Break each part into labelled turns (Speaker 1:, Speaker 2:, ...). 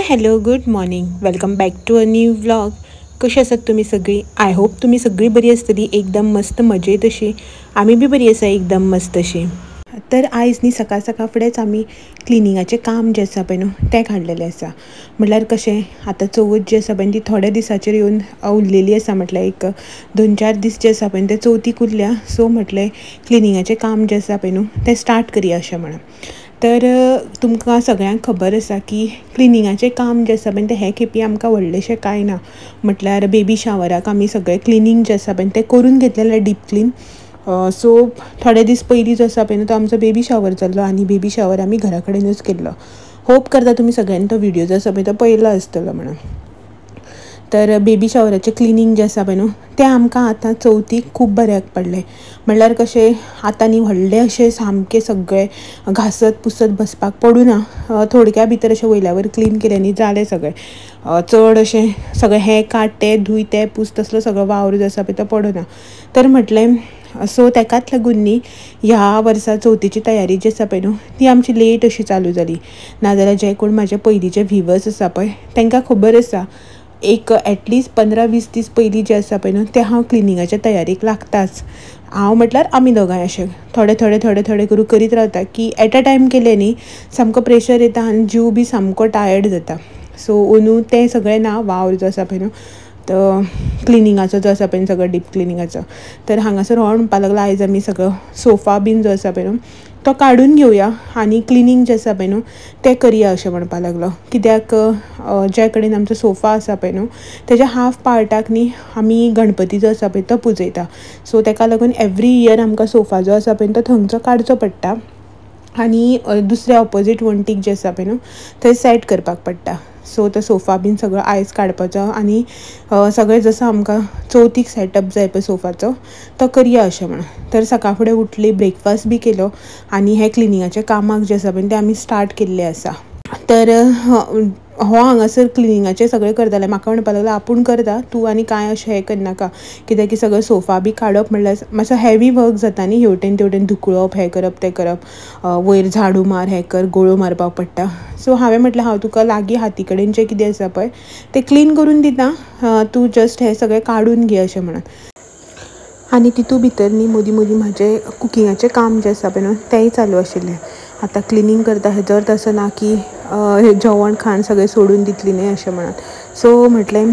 Speaker 1: Hello, good morning, welcome back to a new vlog. कशी आसात तुमी सगळीं? I hope तुमी सगळीं बरी आसतली, एकदम मस्त मजेत अशी. आमी बी बरी आसा, एकदम मस्त अशी. तर आयज न्ही सकाळ सकाळ फुडेंच आमी क्लिनिंगाचें काम जें आसा पळय न्हू तें काडलेलें आसा. म्हटल्यार कशें आतां चवथ जी आसा पळय ती थोड्या दिसाचेर येवन उरलेली आसा, म्हटल्यार एक 2-4 दीस जे आसा पळय ते चवथीक उरल्या. सो म्हटलें क्लिनिंगाचें काम जें आसा पळय न्हू तें स्टार्ट करया अशें म्हणून. तर तुमकां सगळ्यांक खबर आसा की क्लिनिंगाचें काम जें आसा पळय तें हे खेपी आमकां व्हडलेंशें कांय ना. म्हटल्यार बेबी शावराक आमी सगळें क्लिनींग जें आसा पळय तें करून घेतलेलें, डीप क्लीन. सो थोडे दीस पयलीं जो आसा पळय तो आमचो बेबी शावर जाल्लो आनी बेबी शावर आमी घरा कडेनूच केल्लो. होप करता तुमी सगळ्यांनी तो व्हिडियो जो आसा पळय तो पळयलो आसतलो म्हणून. तर बेबी शावराचें क्लिनींग जें आसा पळय न्हू तें आमकां आतां चवथीक खूब बऱ्याक पडलें. म्हणल्यार कशें आतां न्ही व्हडलें अशें सामकें सगळें घांसत पुसत बसपाक पडूं ना, थोडक्या भितर अशें वयल्या वयर क्लीन केलें न्ही जालें सगळें. चड अशें सगळें हें काड तें धूय तें पूस तसलो सगळो वावर जो आसा पळय तो पडूं ना. तर म्हटलें सो तेकाच लागून न्ही ह्या वर्सा चवथीची तयारी जी आसा पळय न्हू ती आमची लेट अशी चालू जाली. नाजाल्यार जे कोण म्हाजे पयलींचे व्हिवर्स आसा पळय तांकां खबर आसा एक एटलिस्ट 15-20 दीस पयलीं जे आसा पळय न्हू ते हांव क्लिनिंगाच्या तयारेक लागताच. हांव म्हटल्यार आमी दोगांय अशें थोडे थोडे थोडे थोडे करून करीत रावता की एट अ टायम केलें न्ही सामको प्रेशर येता आनी जीव बी सामको टायर्ड जाता. सो अंदू तें सगळें ना, वावर जो आसा पळय न्हू तो क्लिनिंगाचो जो आसा पळय सगळो डीप क्लिनिंगाचो. तर हांगासर हो म्हणपाक लागलो आयज आमी सगळो सोफा बीन जो आसा पळय न्हू तो काडून घेवया आनी क्लिनींग जें आसा पळय न्हू तें करया अशें म्हणपाक लागलो. कित्याक ज्या कडेन आमचो सोफा आसा पळय न्हू तेज्या हाफ पार्टाक न्ही आमी गणपती जो आसा पळय तो पुजयता. सो तेका लागून एवरी इयर आमकां सोफा जो आसा पळय तो थंयचो काडचो पडटा आनी दुसऱ्या ऑपोजीट वण्टीक जें आसा पळय न्हू थंय सेट करपाक पडटा. सो तो सोफा बीन सगळो आयज काडपाचो आनी सगळें जसो आमकां चवथीक सेटअप जाय पळय सोफाचो तो करया अशें म्हणून. तर सकाळ फुडें उठली, ब्रेकफास्ट बी केलो आनी हें क्लिनिंगाच्या कामाक जें आसा पळय तें आमी स्टार्ट केल्लें आसा. तर हो हांगासर क्लिनिंगाचें सगळें करतालें. म्हाका म्हणपाक लागलो आपूण करता, तूं आनी कांय अशें हें करनाका, कित्याक की सगळें सोफा बी काडप म्हणल्यार मातसो हेवी वर्क जाता न्ही, हेवटेन तेवटेन धुकळप हें करप तें करप, वयर झाडू मार हें कर, गोळो मारपाक पडटा. सो हांवें म्हटलें हांव तुका लागीं हाती कडेन जें कितें आसा पळय तें क्लीन करून दिता, तूं जस्ट हें सगळें काडून घे अशें म्हणून. आनी तितू भितर न्ही मदीं मदीं म्हाजें कुकिंगाचें काम जें आसा पळय न्हू तेंय चालू आशिल्लें. आतां क्लिनींग करता हेजो अर्थ असो ना की जेवण खाण सगळें सोडून दितली न्ही अशें म्हणून. सो म्हटलें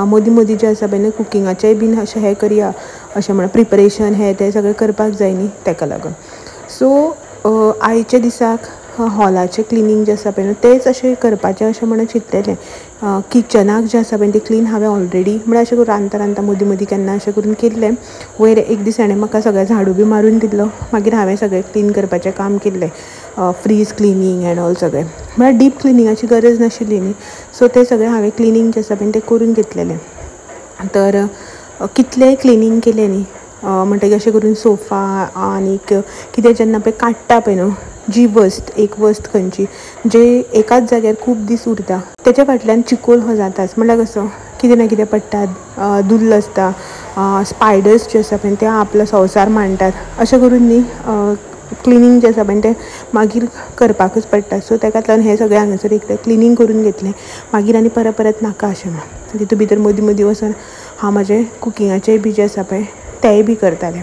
Speaker 1: मदीं मदीं जें आसा पळय न्हू कुकिंगाचेंय बीन अशें हें करया अशें म्हणून, प्रिपरेशन हें तें सगळें करपाक जाय न्ही तेका लागून. सो आयच्या दिसाक हॉलाचें क्लिनींग जें आसा पळय न्हू तेंच अशें करपाचें अशें म्हणून चिंतलेलें. किचनाक जें आसा पळय तें क्लीन हांवें ऑलरेडी म्हळ्यार अशें करून रांदता रांदता मदीं मदीं केन्ना अशें करून केल्लें. वयर एक दीस हाणें म्हाका सगळें झाडू बी मारून दिल्लो, मागीर हांवें सगळें क्लीन करपाचें काम केल्लें, फ्रीज क्लिनींग एंड ऑल सगळें. म्हळ्यार डीप क्लिनिंगाची गरज नाशिल्ली न्ही, सो तें सगळें हांवें क्लिनींग जें आसा पळय तें करून घेतलेलें. तर कितलेंय क्लिनींग केलें न्ही म्हणटकीर अशें करून सोफा आनीक कितें जेन्ना पळय काडटा पळय न्हू जी वस्त एक वस्त खंयची जे एकाच जाग्यार खूब दीस उरता तेच्या फाटल्यान चिकोल हो जाताच. म्हणल्यार कसो कितें ना कितें पडटा, धुल्ल आसता, स्पायडर्स जे आसा पळय ते आपलो संवसार मांडटात, अशें करून न्ही क्लिनींग जें आसा पळय तें मागीर करपाकूच पडटा. सो तेकाच लागून हें सगळें हांगासर एकदां क्लिनींग करून घेतलें, मागीर आनी परत परत नाका अशें म्हणून. तितू भितर मदीं मदीं वचून हांव म्हाजें कुकिंगाचें बी जें आसा पळय तेंय बी करतालें.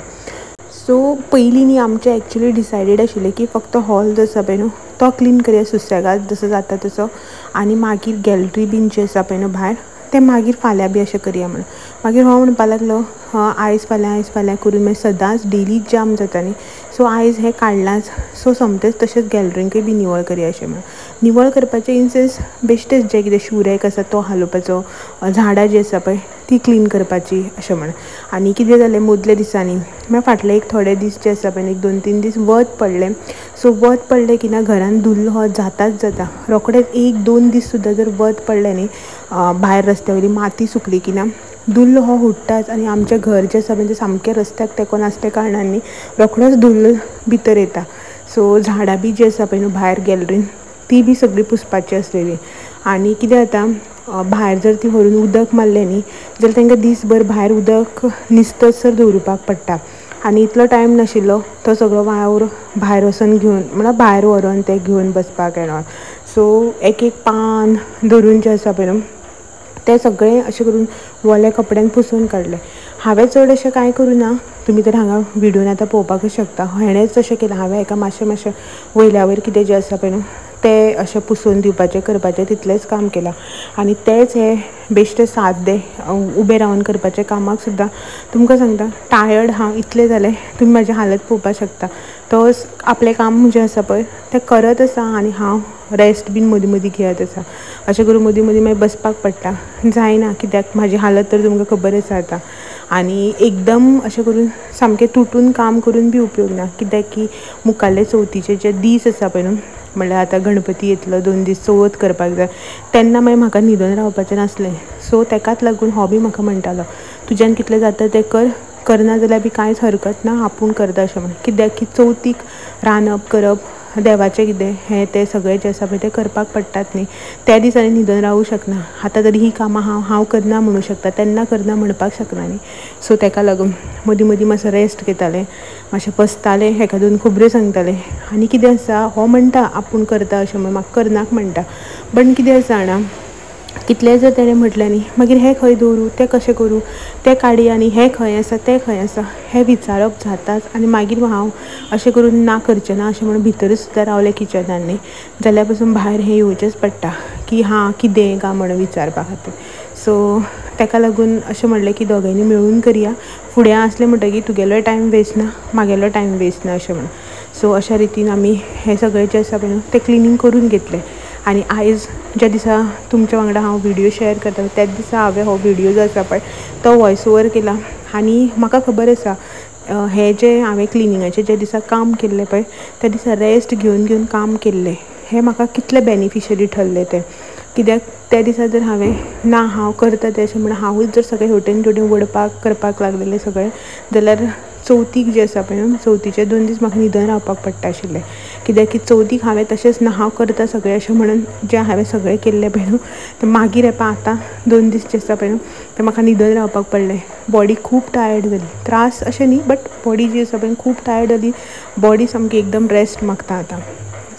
Speaker 1: सो पयलीं न्ही आमचें एक्चुली डिसायडेड आशिल्लें की फक्त हॉल जो आसा पळय न्हू तो क्लीन करया सुसेगाद जसो जाता तसो, आनी मागीर गॅलरी बीन जी आसा पळय न्हू भायर तें मागीर फाल्यां बी अशें करया म्हणून. मागीर हो म्हणपाक लागलो आयज फाल्यां आयज फाल्यां करून मागीर सदांच डेली जाम जाता न्ही, सो आयज हें काडलांच, सो सोमतेंच तशेंच गॅलरींकय बी निवळ करया अशें म्हणून. निवळ करपाचें इन सेन्स बेश्टेच जें कितें शू रॅक आसा तो हालोवपाचो, झाडां जीं आसा पळय ती क्लीन करपाची अशें म्हणून. आनी कितें जालें मदल्या दिसांनी म्हळ्यार फाटले एक थोडे दीस जे आसा पळय एक 2-3 दीस वत पडलें. सो वत पडलें की ना घरान धुल्ल हो जाताच जाता, रोखडेच 1-2 दीस सुद्दां जर वत पडलें न्ही भायर रस्त्या वयली माती सुकली की ना धुल्ल हो हुडटाच. आनी आमचें घर जें आसा पळय तें सामकें रस्त्याक तेंकोन आसल्या कारणान न्ही रोखडोच धुल्ल भितर येता. सो झाडां बी जी आसा पळय न्हू भायर गॅलरीन ती बी सगळी पुसपाची आसलेली. आनी कितें जाता भायर जर ती व्हरून उदक मारलें न्ही जाल्यार तांकां दीसभर भायर उदक निस्तसर दवरुपाक पडटा आनी इतलो टायम नाशिल्लो तो सगळो वावर भायर वचून घेवन म्हळ्यार भायर व्हरोन तें घेवन बसपाक एंड ऑल. सो सो एक एक पान धरून जें आसा पळय न्हू तें सगळें अशें करून वोल्या कपड्यान पुसून काडलें. हांवें चड अशें कांय करूं ना, तुमी तर हांगा व्हिडियोन आतां पळोवपाकूच शकता. हेणेंच अशें केलां, हांवें हेका मातशें मातशें वयल्या वयर कितें जें आसा पळय न्हू तें अशें पुसून दिवपाचें करपाचें तितलेंच काम केलां. आनी तेंच हें बेश्टें सादें उबें रावन करपाचें कामाक सुद्दां तुमकां सांगता टायर्ड हांव इतलें जालें, तुमी म्हाजी हालत पळोवपाक शकता. तो आपलें काम जें आसा पळय तें करत आसा आनी हांव रेस्ट बीन मदीं मदीं घेयत आसा. अशें करून मदीं मदीं मागीर बसपाक पडटा, जायना कित्याक म्हाजी हालत तर तुमकां खबर आसा आतां. आनी एकदम अशें करून सामकें तुटून काम करून बी उपयोग ना, कित्याक की मुखाल्ले चवथीचे जे दीस आसा पळय न्हू, म्हणल्यार आतां गणपती येतलो, 2 दीस चवथ करपाक जाय, तेन्ना मागीर म्हाका न्हिदून रावपाचें नासलें. सो तेकाच लागून हो बी म्हाका म्हणटालो तुज्यान कितलें जाता तें कर, करना जाल्यार बी कांयच हरकत ना, आपूण करता अशें म्हणून. कित्याक की चवथीक रांदप करप देवाचें कितें हें तें सगळें जें आसा पळय तें करपाक पडटात न्ही, त्या दिसांनी न्हिदून रावूं शकना. आतां तरी ही कामां हांव हांव करना म्हणूं शकता, तेन्ना करना म्हणपाक शकना न्ही. सो तेका लागून मदीं मदीं मातसो रेस्ट घेतालें, मातशें बसतालें, हेका दोन खबऱ्यो सांगतालें. आनी कितें आसा, हो म्हणटा आपूण करता अशें म्हणून, म्हाका करनाक म्हणटा, बट कितें आसा जाणा, कितलें जर तेणें म्हटलें न्ही मागीर हें खंय दवरूं, तें कशें करूं, तें काडया न्ही, हें खंय आसा तें खंय आसा, हें विचारप जाताच. आनी मागीर हांव अशें करून ना करचें ना अशें म्हणून भितरूच सुद्दां रावलें किचनान न्ही, जाल्यार पसून भायर हें येवचेंच पडटा की हां कितें काय म्हणून विचारपा खातीर. सो तेका लागून अशें म्हणलें की दोगांयनी मेळून करया, फुडें आसलें म्हणटगीर तुगेलोय टायम वेस्ट ना, म्हागेलो टायम वेस्ट ना अशें म्हणून. सो अशा रितीन आमी हें सगळें जें आसा पळय न्हू तें क्लिनींग करून घेतलें. आनी आयज ज्या दिसा तुमच्या वांगडा हांव व्हिडियो शेअर करता त्याच दिसा हांवें हो व्हिडियो जो आसा पळय तो वॉयस ओवर केला. आनी म्हाका खबर आसा हें जें हांवें क्लिनिंगाचें ज्या दिसा काम केल्लें पळय त्या दिसा रेस्ट घेवन घेवन काम केल्लें, हें म्हाका कितलें बेनिफिशरी ठरलें तें. कित्याक त्या दिसा जर हांवें ना हांव करता तें अशें म्हणून हांवूच जर सगळें हेवटेन तेवटेन वडपाक करपाक लागलेलें सगळें, जाल्यार चवथीक जें आसा पळय न्हू चवथीचे 2 दीस म्हाका न्हिदून रावपाक पडटा आशिल्लें. कित्याक की चवथीक हांवें तशेंच ना हांव करता सगळें अशें म्हणून जें हांवें सगळें केल्लें पळय न्हू तें मागीर येपा आतां 2 दीस जे आसा पळय न्हू तें म्हाका न्हिदून रावपाक पडलें. बॉडी खूब टायर्ड जाली, त्रास अशें न्ही बट बॉडी जी आसा पळय खूब टायर्ड जाली, बॉडी सामकी एकदम रेस्ट मागता आतां.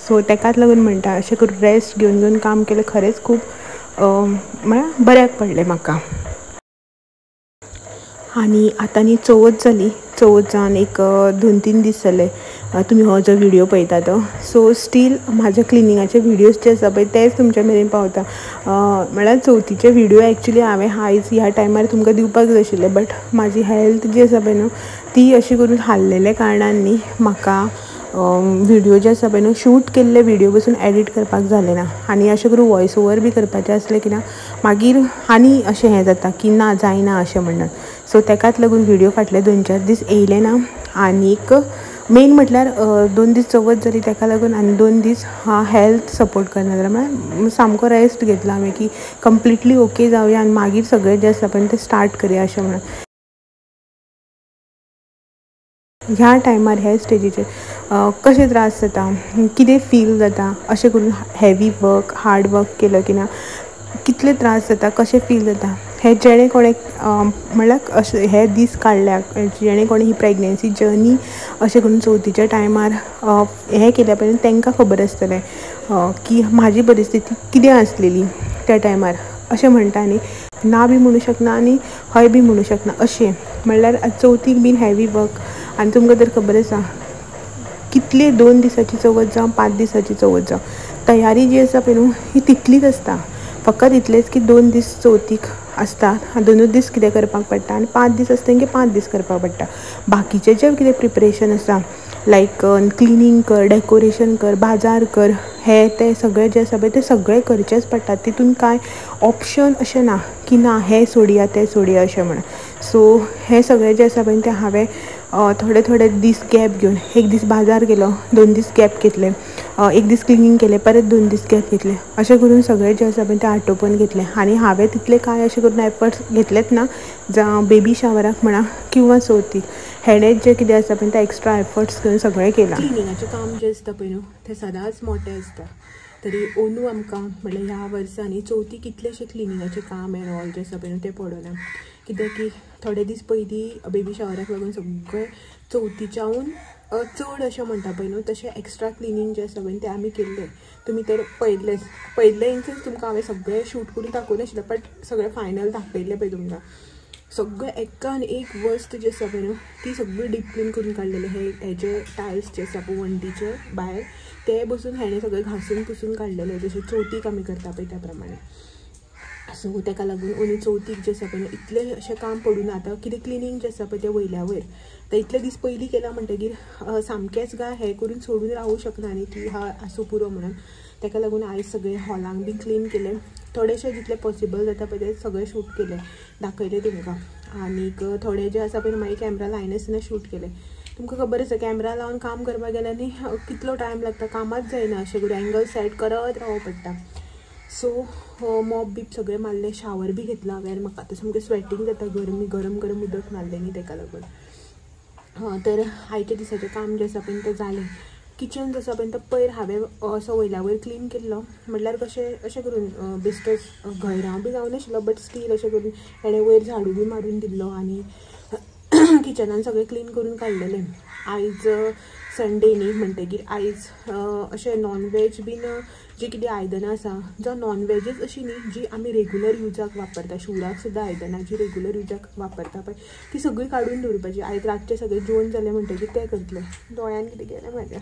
Speaker 1: सो तेकाच लागून म्हणटा अशें करून रेस्ट घेवन घेवन काम केलें खरेंच खूब म्हळ्यार बऱ्याक पडलें म्हाका. आनी आतां न्ही चवथ जाली, चवथ जावन एक 2-3 दीस जाले तुमी हो जो व्हिडियो पळयता तो. सो स्टील म्हाज्या क्लिनिंगाचे व्हिडियोज जे आसा पळय तेच तुमच्या मेरेन पावता. म्हळ्यार चवथीचे व्हिडियो एक्चुली हांवें आयज ह्या टायमार तुमकां दिवपाक जाय आशिल्ले, बट म्हाजी हेल्थ जी आसा पळय न्हू ती अशी करून हाल्लेल्या कारणान न्ही म्हाका व्हिडियो जे आसा पळय न्हू शूट केल्ले व्हिडियो पसून एडिट करपाक जालें ना. आनी अशें करून वॉयस ओवर बी करपाचें आसलें की ना मागीर आनी अशें हें जाता की ना जायना अशें म्हणून. सो तेकाच लागून व्हिडियो फाटले 2-4 दीस येयले ना. आनीक मेन म्हटल्यार 2 दीस चवथ जाली तेका लागून आनी 2 दीस हेल्थ सपोर्ट करना जाल्यार म्हळ्यार सामको रेस्ट घेतला हांवें की कंप्लिटली ओके जावया आनी मागीर सगळें जें आसा पळय तें स्टार्ट करया अशें म्हणून. ह्या टायमार ह्या स्टेजीचेर कशें त्रास जाता, कितें फील जाता, अशें करून हेवी वर्क हार्ड वर्क केलं की ना कितले त्रास जाता, कशें फील जाता, हें जेणें कोणें म्हणल्यार अशें हे दीस काडल्या, जेणें कोणें ही प्रेग्नन्सी जर्नी अशें करून चवथीच्या टायमार हें केल्या पळय तांकां खबर आसतलें की म्हाजी परिस्थिती कितें आसलेली त्या टायमार. अशें म्हणटा न्ही, ना बी म्हणूं शकना आनी हय बी म्हणूं शकना अशें. म्हणल्यार चवथीक बीन हेवी वर्क आनी तुमकां तर खबर आसा कितले 2 दिसाची चवथ जावं 5 दिसाची चवथ जावं तयारी जी आसा पळय न्हू ही तितलीच आसता. फकत इतलेंच की 2 दीस चवथीक आसता, 2 दीस कितें करपाक पडटा आनी 5 दीस आसता की 5 दीस करपाक पडटा. बाकीचें जें कितें प्रिपरेशन आसा लायक क्लिनींग कर, डेकोरेशन कर, बाजार कर, हें तें सगळें जें आसा पळय तें सगळें करचेंच पडटा. तितून कांय ऑप्शन अशें ना की ना हें सोडया तें सोडया अशें म्हणून. सो हें सगळें जें आसा पळय तें हांवें थोडे थोडे दीस गॅप घेवन, एक दीस बाजार केलो, 2 दीस गॅप घेतले, एक दीस क्लिनींग केलें, परत 2 दीस गॅप घेतले, अशें करून सगळें जें आसा पळय तें आटोपून घेतलें. आनी हांवें तितलें कांय अशें करून एफर्ट्स घेतलेच ना, जावं बेबी शावराक म्हणा किंवां चवथीक, हेणेच जें कितें आसा पळय तें एक्स्ट्रा एफर्ट्स घेवन सगळें केलां. क्लिनिंगाचें काम जें आसता पळय न्हू तें सदांच मोटें आसता. तरी अंदू आमकां म्हणल्यार ह्या वर्सा न्ही चवथीक इतलेंशें क्लिनिंगाचें काम एन्ड ऑल जें आसा पळय न्हू तें पडना. कित्याक की थोडे दीस पयलीं बेबी शावराक लागून सगळें चवथीच्याहून चड अशें म्हणटा पळय न्हू तशें एक्स्ट्रा क्लिनींग जें आसा पळय तें आमी केल्लें. तुमी तर पळयल्लेंच, पळयल्लें इनसेन्स तुमकां हांवें सगळें शूट करून दाखोवनाशिल्लें बट सगळें फायनल दाखयल्लें पळय तुमकां. सगळें एकान एक वस्त जी आसा पळय न्हू ती सगळी डीप क्लीन करून काडलेले. हे हेजे टायल्स जे आसा पळय वण्टीचे भायर ते बसून हेणें सगळें घासून पुसून काडलेले, जशें चवथीक आमी करता पळय त्या प्रमाणे. सो ताका लागून अंदू चवथीक जें आसा पळय इतलें अशें काम पडूं ना. आतां कितें क्लिनींग जें आसा पळय तें वयल्या वयर आतां इतले दीस पयलीं केलां म्हणटगीर सामकेंच काय हें करून सोडून रावूं शकना न्ही की हा आसूं पुरो म्हणून. ताका लागून आयज सगळें हॉलांक बी क्लीन केलें, थोडेशें जितलें पॉसिबल जाता पळय तें सगळें शूट केलें, दाखयलें तुमकां. आनीक थोडें जें आसा पळय मागीर कॅमरा लायनासतना शूट केलें. तुमकां खबर आसा कॅमरा लावन काम करपाक गेल्यार न्ही कितलो टायम लागता, कामाच जायना अशें करून एंगल सेट करत रावप पडटा. सो मॉप बीप सगळें मारलें, शावर बी घेतलो हांवें. म्हाका आतां सामकें स्वेटींग जाता, गरमी गरम गरम उदक मारलें न्ही ताका लागून. तर आयच्या दिसाचें काम जें आसा पळय तें जालें. किचन जो आसा पळय तो पयर हांवें असो वयल्या वयर क्लीन केल्लो, म्हटल्यार कशें अशें करून बेश्टोच घयरांव बी जावनाशिल्लो बट स्टील अशें करून तेणें वयर झाडू बी मारून दिल्लो आनी किचनान सगळें क्लीन करून काडलेलें. आयज संडे न्ही म्हणटगीर आयज अशें नॉनव्हेज बीन जी कितें आयदनां आसा, जावं नॉनव्हेजच अशी न्ही जी आमी रेगुलर युजाक वापरता, शिवराक सुद्दां आयदनां जी रेगुलर युजाक वापरता पळय ती सगळी काडून दवरपाची. आयज रातचें सगळें जेवण जालें म्हणटगीर तें करतलें. दोळ्यान कितें गेलें म्हाज्या,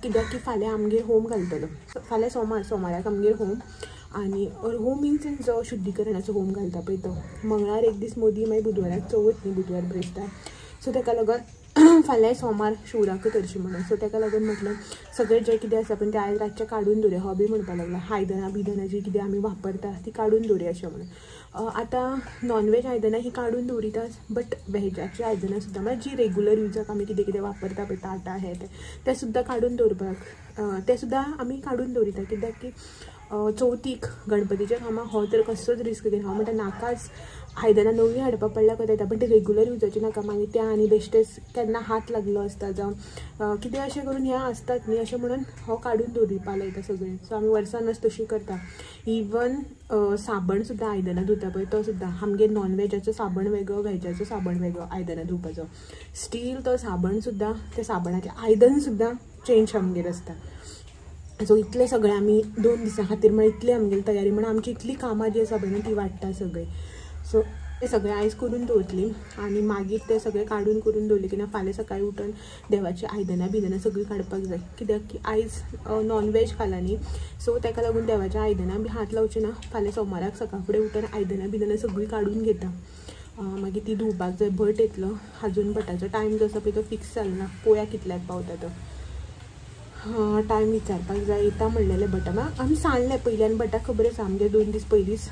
Speaker 1: कित्याक की फाल्यां आमगेर होम घालतलो. फाल्यां सोमार, सोमाराक आमगेर होम आनी होम मिन्स जो शुद्धीकरणाचो होम घालता पळय तो. मंगळार एक दीस मोदी, मागीर बुधवाराक चवथ न्ही, बुधवार ब्रेस्तार. सो ताका लागून फाल्यां सोमार शिवराकच हरशीं म्हणून. सो ताका लागून म्हटलें सगळें जें कितें आसा पळय तें आयज रातचें काडून दवरुया. हो बी म्हणपाक लागला आयदनां बिदनां जी कितें आमी वापरता ती काडून दवरुया अशें म्हणून. आतां नॉनव्हेज आयदनां ही काडून दवरिताच बट व्हेजाची आयदनां सुद्दां म्हळ्यार जी रेगुलर युजाक आमी कितें कितें वापरता पळय ताटां हें तें सुद्दां काडून दवरपाक, तें सुद्दां आमी काडून दवरिता. कित्याक की चवथीक गणपतीच्या कामाक हो तर कसलोच रिस्क घेना. हांव म्हणटा नाकाच आयदनां नवी हाडपाक पडल्यार कोता येता पण ते रेगुलर युजाची नाका. मागीर त्या आनी बेश्टेच केन्ना हात लागलो आसता जावं कितें अशें करून हें आसतात न्ही अशें म्हणून हो काडून दवरिपाक लायता सगळें. सो आमी वर्सान तशी करता. इवन साबण सुद्दां आयदनां धुता पळय तो सुद्दां आमगेर नॉनव्हेजाचो साबण वेगळो, व्हेजाचो साबण वेगळो आयदनां धुवपाचो. स्टील तो साबण सुद्दां त्या साबणाचें आयदन सुद्दां चेंज आमगेर आसता. सो इतलें सगळें आमी 2 दिसां खातीर म्हळ्यार इतली आमगेली तयारी म्हणून आमची इतली कामां जी आसा पळय न्हू ती वाडटा सगळीं. सो ते सगळें आयज करून दवरतली आनी मागीर ते सगळें काडून करून दवरलें की ना फाल्यां सकाळीं उठून देवाची आयदनां बिदनां सगळीं काडपाक जाय. कित्याक की आयज नॉनव्हेज खाला न्ही, सो ताका लागून देवाच्या आयदनां बी हात लावचे ना. फाल्यां सोमाराक सकाळ फुडें उठून आयदनां बिदनां सगळीं काडून घेता. मागीर ती धुवपाक जाय. भट येतलो, अजून भटाचो टायम जो आसा पळय तो फिक्स जालो ना, पळोवया कितल्याक पावता तो. टायम विचारपाक जाय. येता म्हणलेलें भटा, मागीर आमी सांगलें पयलीं आनी भटाक खबर आसा आमगेर 2 दीस पयलींच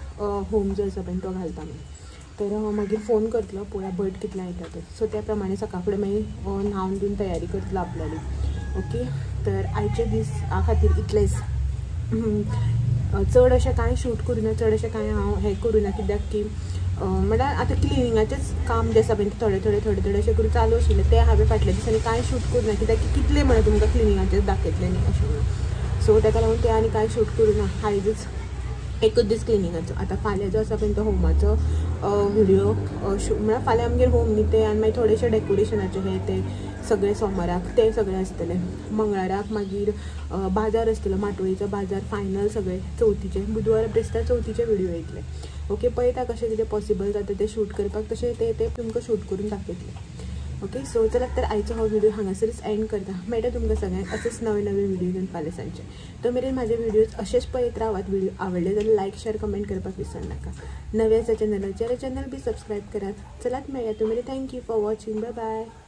Speaker 1: होम जो आसा पळय तो घालता म्हणून. तर मागीर फोन करतलो पळोवया भट कितल्या येता तो. सो त्या प्रमाणे सकाळ फुडें मागीर न्हांवन धुवन तयारी करतलो आपल्याली. ओके, तर आयचे दीस खातीर इतलेंच. चड अशें कांय शूट करूं ना, चड अशें कांय हांव हें करूं ना, कित्याक की म्हळ्यार आतां क्लिनिंगाचेंच काम जें आसा पळय थोडे थोडे थोडे थोडे अशें करून चालू आशिल्लें तें हांवें फाटल्या दिसांनी कांय शूट करूं ना, कित्याक की कितलें म्हणून तुमकां क्लिनिंगाचेंच दाखयतलें न्ही अशें म्हणून. सो ताका लागून तें आनी कांय शूट करूं ना. आयजच एकूच दीस क्लिनिंगाचो. आतां फाल्यां जो आसा पळय तो होमाचो व्हिडियो शूट, म्हळ्यार फाल्यां आमगेर होम न्ही तें आनी मागीर थोडेशें डेकोरेशनाचें हें तें सगळें सोमाराक तें सगळें आसतलें. मंगळाराक मागीर बाजार आसतलो, माटोळीचो बाजार फायनल सगळें चवथीचें. बुधवार ब्रेस्तार चवथीचे व्हिडियो येतले. ओके, पळयता कशें कितें पॉसिबल जाता तें शूट करपाक, तशें तें तें तुमकां शूट करून दाखयतलें. ओके, सो चलात तर आयचो हो व्हिडिओ हांगासरच एंड करता. मेळटा तुमकां सगळ्यांक असेच नवे नवे व्हिडिओ घेवन फाल्यां सांजचे. तो मेरेन म्हाजे व्हिडियोज अशेच पळयत रावात. व्हिडिओ आवडले जाल्यार लायक शेअर कमेंट करपाक विसरनाका. नवे आसा चॅनलाचेर चॅनल बी सबस्क्रायब करात. चलात मेळया. तो मेरेन thank you for watching. Bye bye.